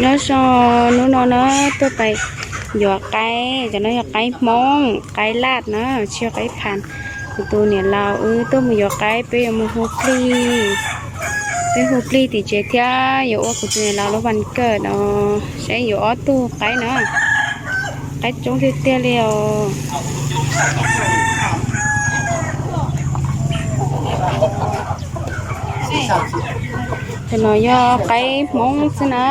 Nyob zoo, hnub no na tuaj pais yuav qaib, cov no yog qaib Hmoob, qaib laj na, tsis yog qaib phan. Kuv tus niam laus wb tuaj mus yuav qaib, peb yuav mus hu plig, peb hu plig tim tsev thiab yuav ua kuv tus niam laus lub vas kawm no, saib yuav ob tug qaib na, qaib coob tiag tiag li os. Cov no yog qaib Hmoob xwb na,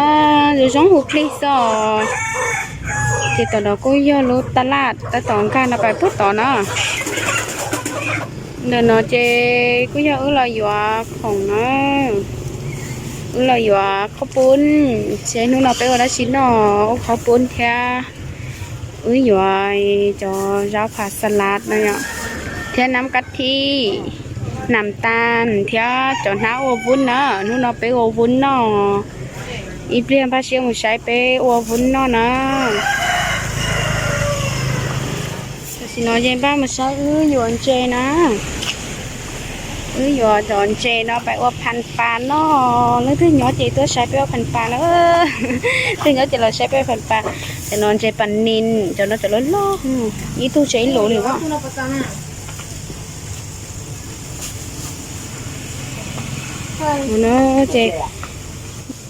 zoo zoo hu plig xwb os. Ces tom no kuj yog lub taj laj tab tom nkag no pais puag tod na. Ntawm no ces kuj yog wb los yuav khoom na, wb los yuav qhaub poob, ces hnub no peb ua dab tsi noj, ua qhaub poob thiab wb yuav cov zaub phav xa lav no yom, thiab nab kab thib, nam tas thiab cov hnab ua vub na, hnub no peb ua vub noj. Ib pliag npaj siab mus saib peb ua vub noj na. Tam sim no ces npaj mus saib wb yuav ntses na. Wb yuav cov ntses no pais ua phan pas noj. Leej twg nyob ces tuaj saib peb ua phan pas na. Leej twg nyob ces los saib peb ua phan pas. Cov no ntses pas nis, cov no cov loj loj, ib tug ntses ib luv li os.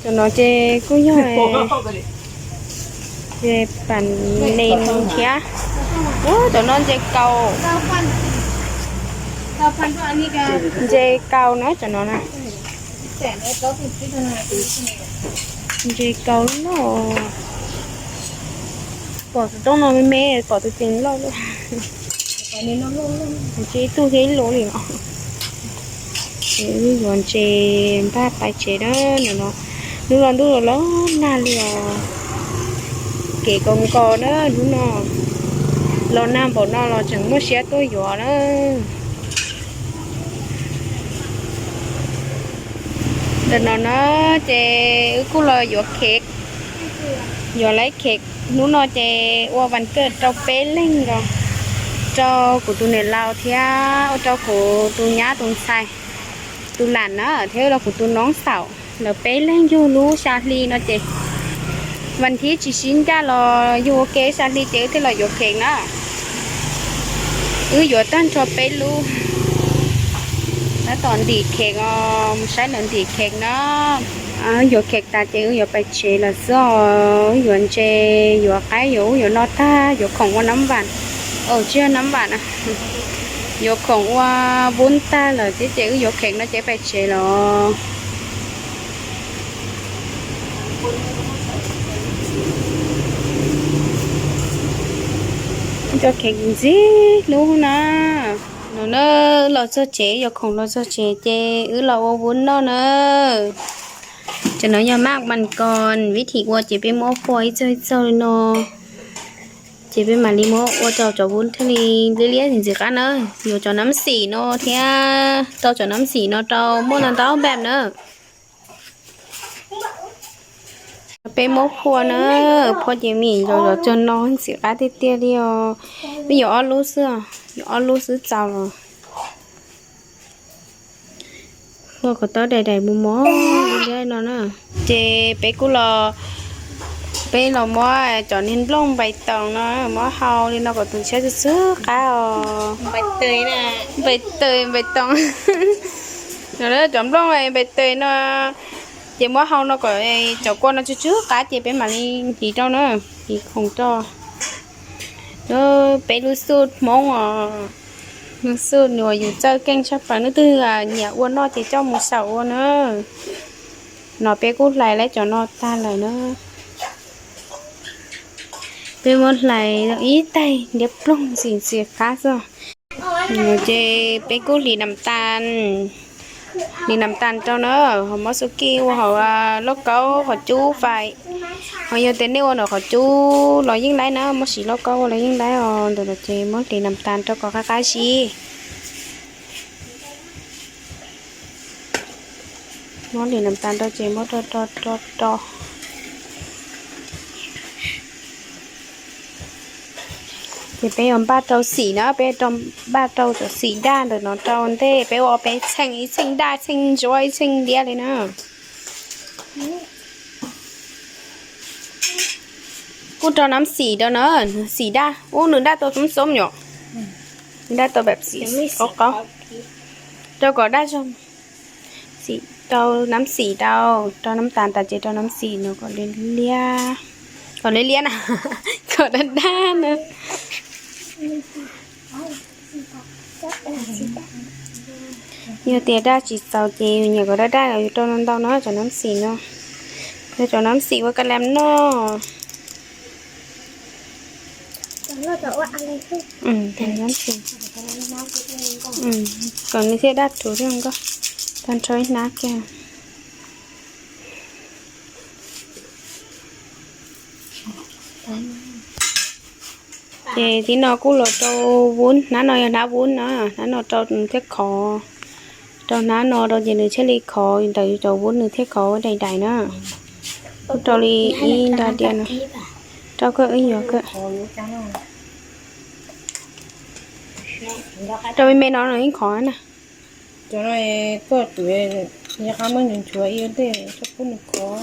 Cov no ces kuj yog ntses pas nis thiab. Cov no ntses kaus, ntses kaus na cov no na. Ntses kaus no, pom tus roob no me me, pom tus ces loj loj. Ntses ib tug thiab ib luv li os. Ces wb yuav ntses npaj pais tsev na. Hnub no ntuj los los nag li os. Kev kos nkos na hnub no, los nag npaum no los tseem muaj siab tuaj yuav na. Ntawm no na ces wb kuj los yuav khev, yuav lawv khev. Hnub no ces ua vas kawm rau peb leeg os, rau kuv tus niam laus thiab ua rau kuv tus nyab tus ntxhais, tus lam na thiab los kuv tus noob xaum, lawv peb leeg yug lub xya hli no ces vas thib tsis sib ncaj los yug ua ke xya hli ces wb thiaj los yuav khev na. Wb yuav tag nrho peb lub. Tab tom ntim khev os, mus saib lawv ntim khev na. Yuav khev tas ces wb yuav pais tsev lawm xwb os. Wb yuav ntses, yuav qaib, yuav ub yuav no tag, yuav khoom ua nab vam. Tsis yog nab vam, yuav khoom ua vub tag lawm thiab ces wb yuav khev no ces pais tsev los. Cov khev ntxim hlub na. No na, los txog tsev, yuav khoom los txog tsev ces wb los ua vub noj na. Cov no yog maj mas kos, vib thim ua ces peb muab phua ib txog ib txog li no. Ces peb mam li muab ua rau cov vub thiaj li liab liab ntxim qab na. Yuav cov nab xim no thiab, rau cov nab xim no rau muaj ntau ntau npaum na. Peb muab phua na, phua ces mim zov zov cov no ntxim qab tiag tiag li os. Peb yuav ob lub xwb, yuav ob lub xwb txaus los. Ua kom tau daim daim mos mos li no na. Ces peb kuj los, peb los muab cov niag nplooj npais toos no muab hau li no kom tus ntshiab tsw tsw qab os. Npais toos, cov nplooj npais toos no ces muab hau no kom cov kua no tsw tsw qab ces peb mam li hliv rau na, hliv khoom rau. Peb lub xub Hmoob os, lub xub uas yus txawj keej tshaj plaws, leej twg nyiam ua noj ces coj mus xaum ua na. No peb kuj hlais lawv cov no tag lawm na. Peb muab hlais ib taig ntiab ploog ntxim ntxim qab xwb. Ces peb kuj hliv nam tas, hliv nam tas rau na, ho muab xub kij ua hauv lauj kaub qhov cub fais. Ho yog tias nej ua ntawm qhov cub los yeej laib na, muab siv lauj kaub ua los yeej laib os. Ntawm no ces muab hliv nam tas rau kom qab qab zib. Muab hliv nam tas rau ces muab rau rau rau rau. Ces peb yuav npaj rau xim na, peb npaj rau cov xim daj ntawm no rau ntej, peb ua peb txheej, ib txheej daj, txheej ntsuab, ib txheej liab li na. Kuj rau nab xim rau na, xim daj, ub nws daj tau xoob xoob yom. Nws daj tau nab xim qaub qaub. Rau kom daj zog, xim rau nab xim rau, rau nab tas tas ces rau nab xim no kom liab liab, kom liab liab na, kom daj daj na. Yog tias daj tsis txaus ces yus nyiam kom daj daj yus rau ntau ntau no cov nab xim no. Yog cov nab xim ua ka lam noj. Kom nws thiaj daj rhuv thiab nkauj, tag nrho ib hnab kiag. Ces tib no kuj los rau vub, hnab no yog hnab vub na, hnab no rau nws thiaj khov, rau hnab no rau ces nws thiaj li khov ntawm cov vub nws thiaj khov ua daim daim na. Kuj rau li ib nta diav no, rau kawg ib yog kawg, rau me me no no yeej khov na. Cov no koj tus nco qab muab nchuav nchuav ib ntej tso pub nws khov.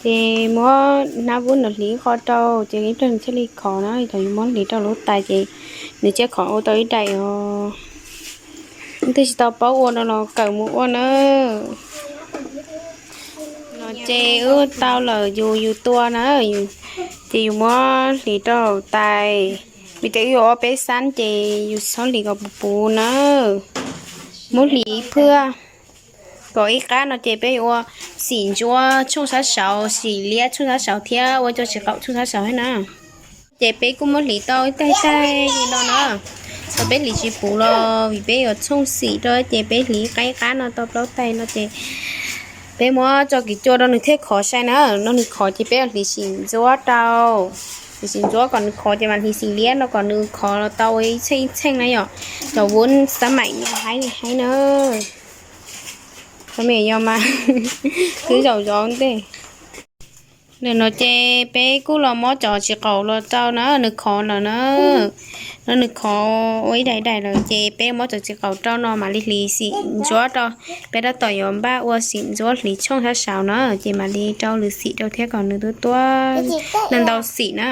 Ces muab hnab vub no hliv qhov rau ces ib pliag nws thiaj li khov na, yog yus muab hliv rau lub tais ces nws thiaj khov ua tau ib daim os. Leej twg tsis tau paub ua no los kawm mus ua na. No ces wb tau lawm, yus yus tua na, ces yus muab hliv rau tais, vim tias wb yuav ua peb xab ces yus txhob hliv kom puv puv na. Muab hliv phwj kom ib qab no ces peb yuav ua xim ntsuab tshooj sab saud, xim liab tshooj sab saud thiab ua cov tsis qaum tshooj sab saud thiab na. Ces peb kuj muab hliv tau ib taig taig li no na. Thaum peb hliv tsis puv los vim peb yuav tshooj xim rau ces peb hliv qab ib qab no tau plaub taig no ces peb muab tso kiv cua rau nws thiaj khov sai na. No nws khov ces peb yuav hliv xim ntsuab rau. Hliv xim ntsuab kom nws khov ces mam hliv xim liab no kom nws khov los tau ib txheej ib txheej na yom. Cov vub xab maim no haib li haib na. Cov me yog mas twb zaum zov ntej. Ntawm no ces peb kuj los muab cov tsis qaum los rau na, nws khov lawm na. No nws khov ua ib daim daim lawm ces peb muab cov tsis qaum rau no mam li hliv xim ntsuab rau. Peb tab tom yuav npaj ua xim ntsuab hliv tshooj sab saud na ces mam li rau lwm xim rau thiab kom nws tuab tuab ntau ntau xim na.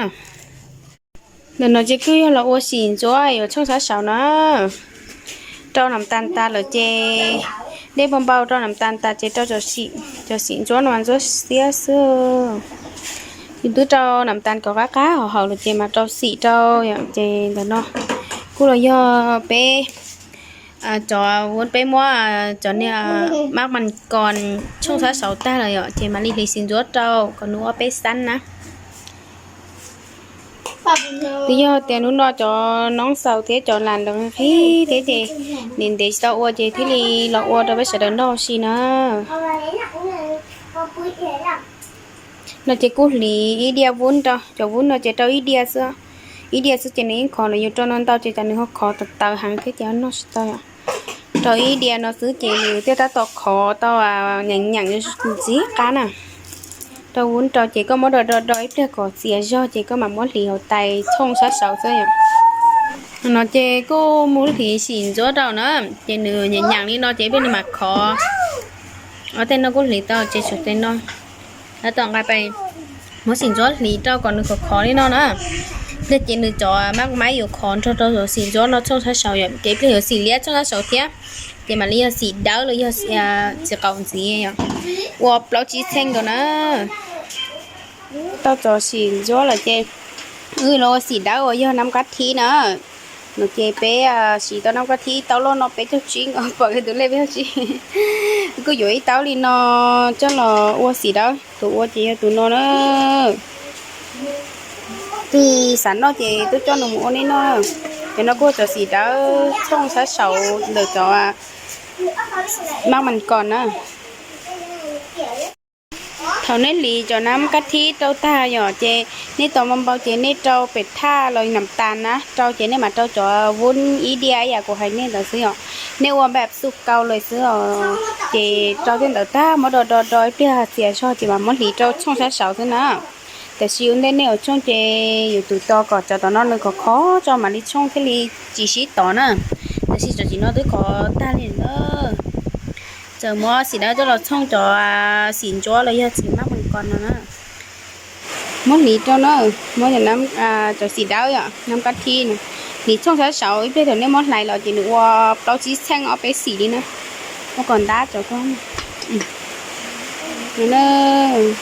Ntawm no ces kuj yog los ua xim ntsuab yuav tshooj sab saud na. Rau nam tas tas lawm ces dej npau npau rau nam tas tas ces rau cov xim ntsuab no mas ntsuab xiab xwb. Yus twb rau nam tas kom qab qab hauv hauv lawm ces mas rau xim rau yom. Ces ntawm no kuj los yog peb cov, peb muab cov niag mab mas kos tshooj sab saud tag lawm yom ces mam li hliv xim ntsuab rau kom nws ua peb xab na. Twb yog tias hnub no cov noob xaus thiab cov las los qhib thiab ces ntev ntev tsis tau ua ces thiaj li los ua rau peb sawv daws noj ua si na. No ces kuj hliv ib diav vub rau, cov vub no ces rau ib diav xwb, ib diav xwb ces nws yeej khov lawm, yus rau no ntau ces cas nws ho khov tawv tawv heev thiab ces noj tsis tau yom. Rau ib diav no xwb ces nws thiaj tab tom khov tau nyeem nyeem ntxiv qab na. Rau vub rau ces koj muab do do do ib pliag kom txias zog ces koj mam muab hliv hauv tais tshooj sab saud xwb yom. No ces kuj muab hliv xim ntsuab rau na, ces nws nyeem nyeem li no ces ib pliag nws mam khov. Ob tej no kuj hliv tau ces tshuav tej no. Tab tom nqa pais muab xim ntsuab hliv rau kom nws khov khov li no na. Pliag ces nws cov mab maib yuav khov nrog rau cov xim ntsuab no tshooj sab saud yom, ces ib pliag yuav xim liab tshooj sab saud thiab. Ces mam li yog xim dawb los yog txiv qaum ntxiv yom. Ua plaub tsib txheej nkaus na. Tau cov xim ntsuab lawm ces wb los ua xim dawb uas yog nab kab thib na. No ces peb siv tau nab kab thib tau loj no peb caug tsib nkaus, pom kiag tus lej peb caug tsib. Kuj yuav ib taub li no coj los ua xim dawb, tus ua ces yog tus no na. Twg xav noj ces twb coj nws mus ua nej noj. Ces no kuj cov xim dawb tshooj sab saud ntawm cov mab mas kos na. Thaum nej hliv cov nab kab thib rau tag yom, ces nej tos npau npau ces nej rau pem thaj los nam tas na, rau ces nej mam rau cov vub ib diav ib yam kuv hais nej ntawd xwb yom. Nej ua npaj xu kau lawm xwb os. Ces rau tej ntawd tag muab do do do ib pliag txias zog ces mam muab hliv rau tshooj sab saud xwb na. Tiam sis ua ntej nej ua tshooj ces yus tus tos kom cov tom no nws khov khov tso mam li tshooj thiaj li tsis sib tov na. Tiam sis cov tim no twb khov tag li na. Txawm muab xim dawb coj los txhooj cov xim ntsuab los yog xim mab mas kos no na. Muab hliv rau na, muab cov xim dawb yom, nab kab thib no, hliv txhooj sab saud, ib pliag thaum nej muab hlais los ces nws ua plaub tsib txheej ob peb xim li na. Muab kom ntab cov ko.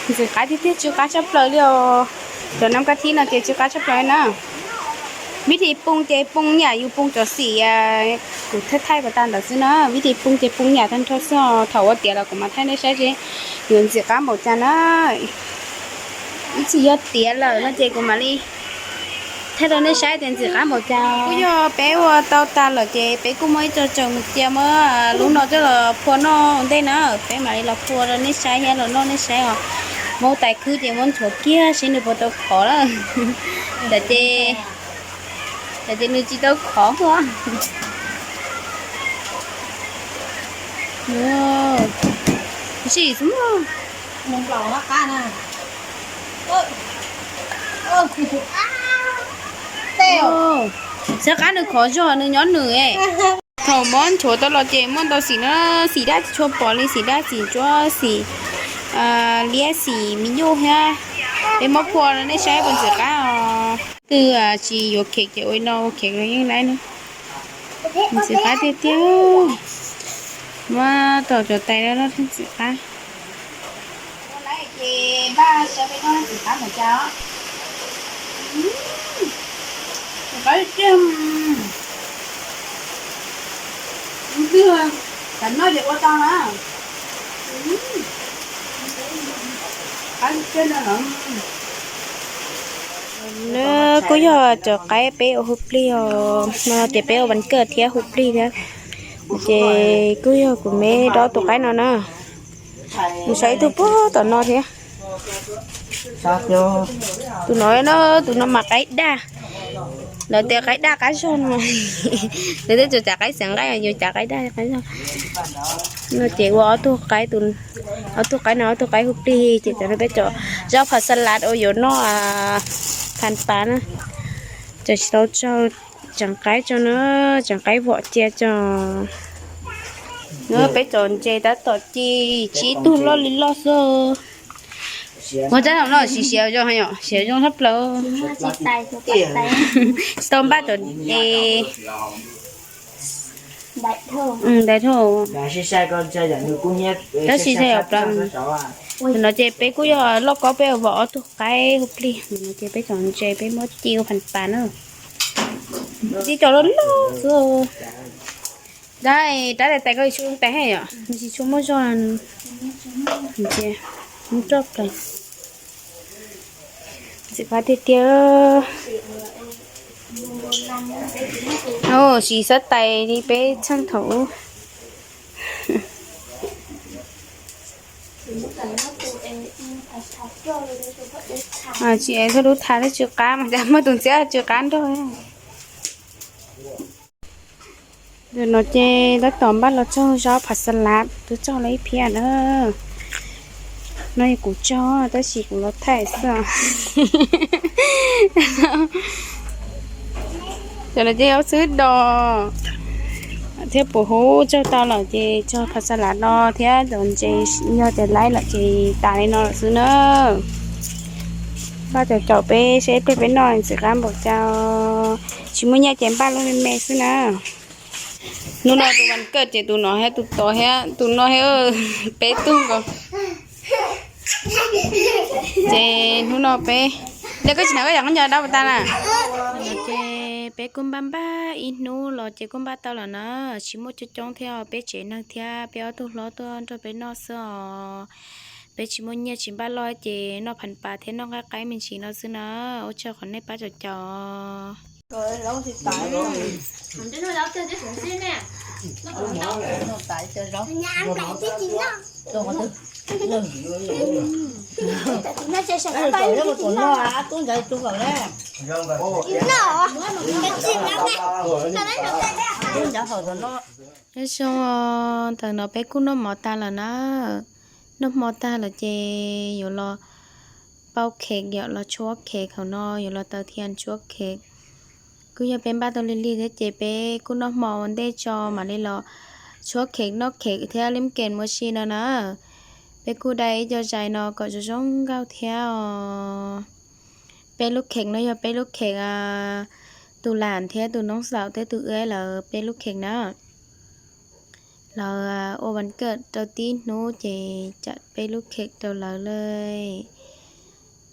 Ntxim qab tiag tiag, tsw qab tshaj plaws li os. Cov nab kab thib no ces tsw qab tshaj plaws na. Vib thi poo ces poo yam yus poo cov xim kuv thaij thaij pas tas ntawd xwb na. Vib thi poo ces poo yam tag nrho xwb os. Thaum ua tiav los kuv mam thaij nej saib seb yuav ntxim qab npaum cas na. Ib txhis yog tiav lawm no ces kuv mam li thaij rau nej saib tias ntxim qab npaum cas. Kuj yog peb ua tau tas lawm ces peb kuj muab ib co tsaws mus cia, muab lub no coj los phua noj ua ntej na. Peb mam li los phua rau nej saib thiab los noj nej saib os. Muab tais khwb ces muab ntxuav kiag seb nws puas tau khov lawm. Tam ces, tam ces nws tsis tau khov huaj. Sim xwb. Xav qab nws khov zog nws nyob nws. Thaum muab nchuav tau los ces muaj ntau xim na, xim dab tsis tshua pom li, xim dab, xim ntsuab, xim liab, xim me nyuj thiab. Peb muab phua nej saib puas ntxim qab os. Twb tsis yuav khev ces ua no ua khev los yeej laib na. Ntxim qab tiag tiag. Muab tau cov tais loj loj thiab ntxim qab. Ces npaj saib peb noj ntxim qab npaum cas os. Qab tiag. Twb tam noj ces ua tau na. Qab tiag no. Kuj yog cov qaib peb ua hu plig os, no ces peb ua vas kawj thiab hu plig thiab. Ces kuj yog kuv me dob tus qaib no na. Mus saib ib tug puag tom no thiab. Tus no, tus no mas qaib daj. Lawv tias qaib daj qab zog no. Lawv twb tsuas cav qaib xeev nqaij, yus cav qaib daj qab zog. No ces ua ob tug qaib, ob tug qaib no ob tug qaib hu plig, ces cov no peb cov zaub phav xa lav uas yuav noj phas pas na. Tseem tsis tau tsaug, tseem qaib tso na, tseem qaib vom cia tso. Peb cov ntses tab tom ci tsib tug loj li loj xwb. Ua tsab no siav zoo, siav zoo tshaj plaws. Tsis tau npaj cov ntses. Tab sis sai os plaws. Tus no ces peb kuj yog loj kob peb vom ob tug qaib hu plig, no ces peb cov ntses peb muab ci ua phas pas na. Ci cov loj loj xwb. Dab, rab tais tais ko tsis tshua tais yom, tsis tshua muaj zog. Ntxim qab tiag tiag. Siv xab tais li peb txheej thaum ub. Tsis es thaj dub tha thiab tsw qab mas cas muaj tus ntxhiab tsw qab nrog. Ntawm no ces tab tom npaj los tsaug zaub phas xa lav, twb tsaug lawm ib phiab na. No yog kuv tsaug tab sis kuv los thaij xwb. Cov no ces ob xwb dos thiab puas huv tsaug tau lawm ces tsaug phas xa lav no thiab cov ntses yog tias laib lawm ces tas li no lawm xwb na. Npaj caum caum peb seb ib pliag peb noj ntxim qab npaum cas. Tsis muaj nyiaj ces npaj lub me me xwb na. Hnub no tus vas kawj ces tus no thiab tus tod thiab tus no thiab peb tug nkaus. Ces hnub no peb, ces koj tsis hnav koj yam qab nco dab puas tas na? Ces peb kuj npaj npaj ib hnub los ces kuj npaj tau lawm na. Tsis muaj coob coob thiab, peb tsev neeg thiab peb ob tug hlob tuaj nrog peb noj xwb os. Peb tsis muaj nyiaj tsis npaj loj ces noj phas pas thiab noj nqaij qaib me ntsis no xwb na. Ua tsaug qhov nej pab caum caum. Nyob zoo, ntawm no peb kuj noj mov tag lawm na. Noj hmo tag lawm ces yuav los pauj khev yom, los tshuab khev, thaum no yuav los taws thiab tshuab khev. Kuj yog peb npaj tau lig lig thiab ces peb kuj noj hmo ua ntej tso mam li los tshuab kheem noj kheem thiab lim kees muaj si no na. Peb kuj dai ib co zais no kom zoo zoo nkauj thiab os. Peb lub kheem no yog peb lub kheem tus lam thiab tus noob xaum thiab tus ub lawv peb lub kheem na. Lawv ua vas kawm rau tib hnub ces tsam peb lub kheem rau lawv li.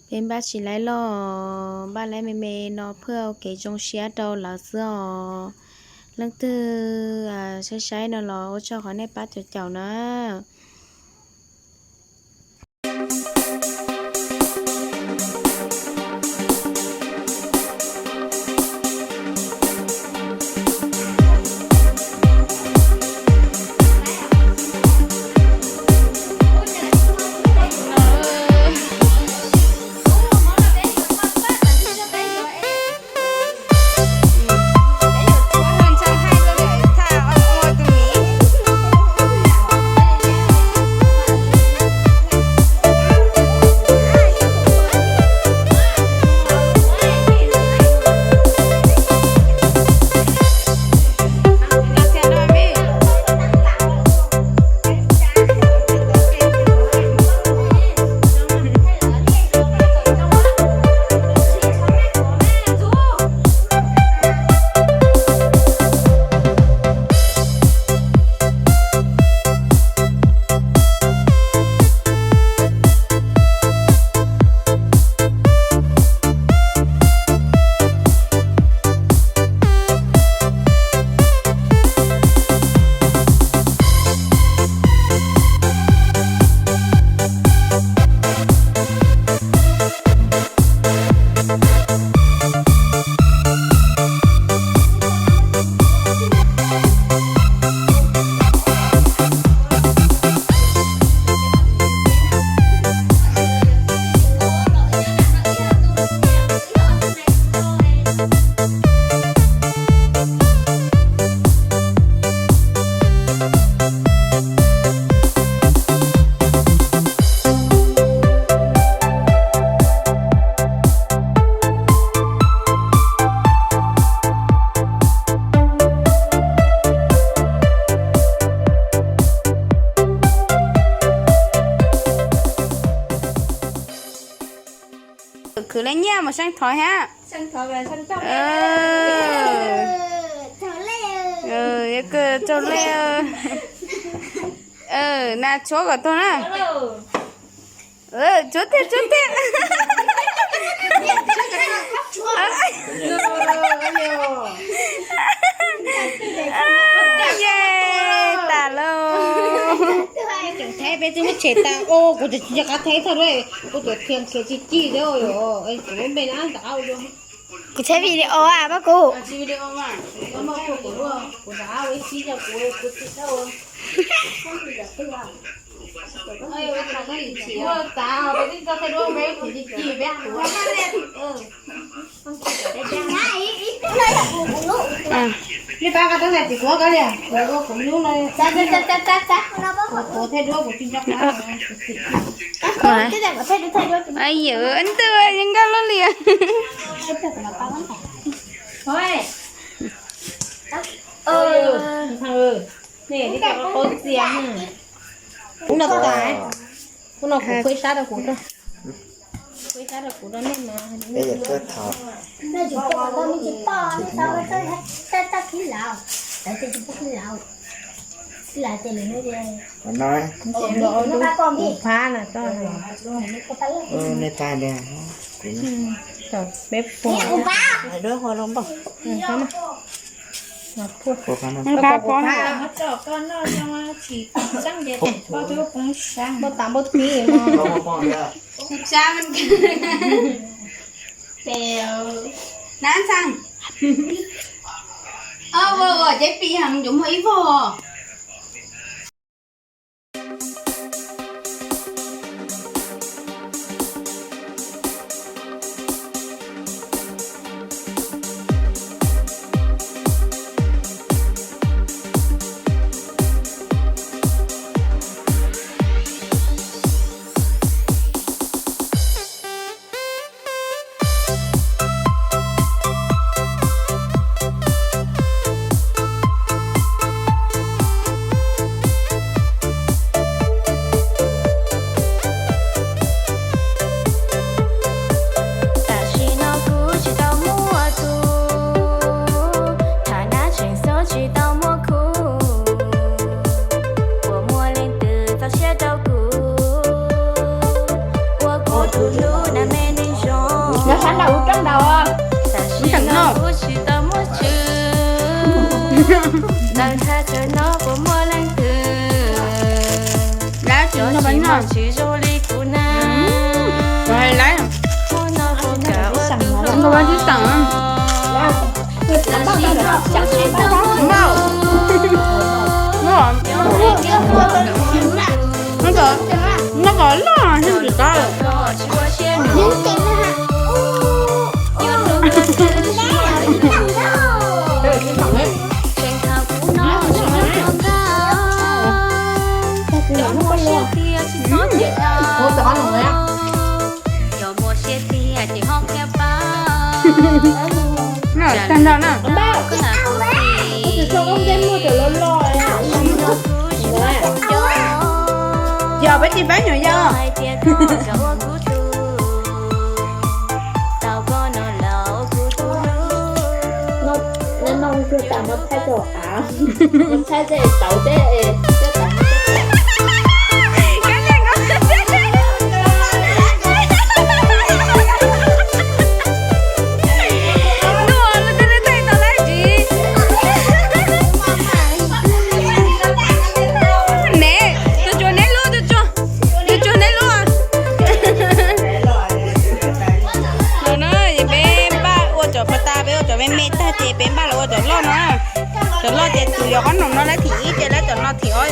Peb npaj tsis laib loj, npaj laib me me no phwj ua kev zoo siab rau lawv xwb os. Leej twg saib saib no los ua tsaug qhov nej pab caum caum na. Khwv leej nyiaj mus seej thov hab. Yuav kws raug lej. Na tshuab kom tag na. Tshuab tiag, tshuab tiag. Ye, tas lauj. Kuv tsis nco qab thaij thaum, kuv tsuas khiav khiav ci ci thiab. Kuv thaij video a, pab kuv. Nej pab, koj tau tsis kuv koj li, kuv ua kuv lub no, kuv thaij duab kuv tsis nco qab. Yawm ntws zoo nkauj luaj li. Kuv no tas, kuv no kuv pub ib sab rau kuv, pub ib sab rau kuv rau nej mas. Kuv no, kuv phab na, nej pab, kuv no. Peb pua. Pab pua na. Npaj tas npaj tib, nab ntxhee, ua ua ces pim heev, yuav muag ib vog. Ntau. Tab sis no kuv tsis tau muaj tswv, ntawm thaj chaw no puas muaj leej twg, lawv tsis muaj tswv zoo li kuv na. Kuv hais lawv, kuv ua tus hlub, tab sis no kuv tsis tau muaj. Noj kom loj tsis tau. Tag nrho na. Yog peb tsis pab nyuam yau. Ne, tus tsuag neb lub, tus tsuag neb lub. Los no peb npaj ua cov pas tas, peb ua cov me me tag ces peb npaj los ua cov loj no. Cov loj ces tus yuav qhob noom no lawv thim ib, ces lawv cov no thim ob.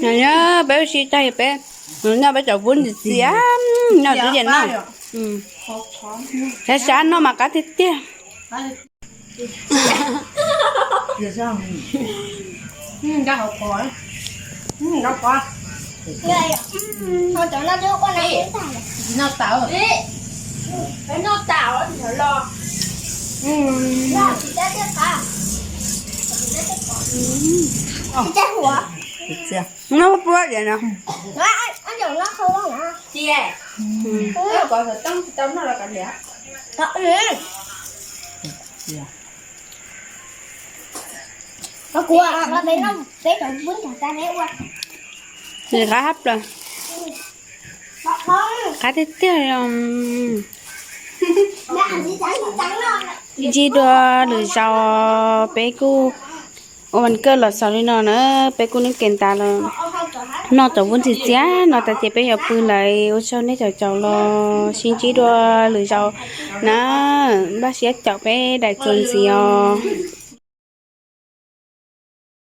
Nyob peb ua si tag peb noj peb cov vub ntxiv ntxiv, noj tib yam noj. Sab sab noj mas qab tiag tiag. Noj puab diam no. Nws qab hab plaws, qab tiag tiag. Ntsib dua lwm zaus peb kuj ua vas kawg los xaus li no na, peb kuj neb kev tas los noj cov vub ntxiv ntxiv no tas ces peb yuav pw lawm. Ua tsaug nej caum caum los sib ntsib dua lwm zaus na, npaj siab caum peb daim txuas ntxiv os.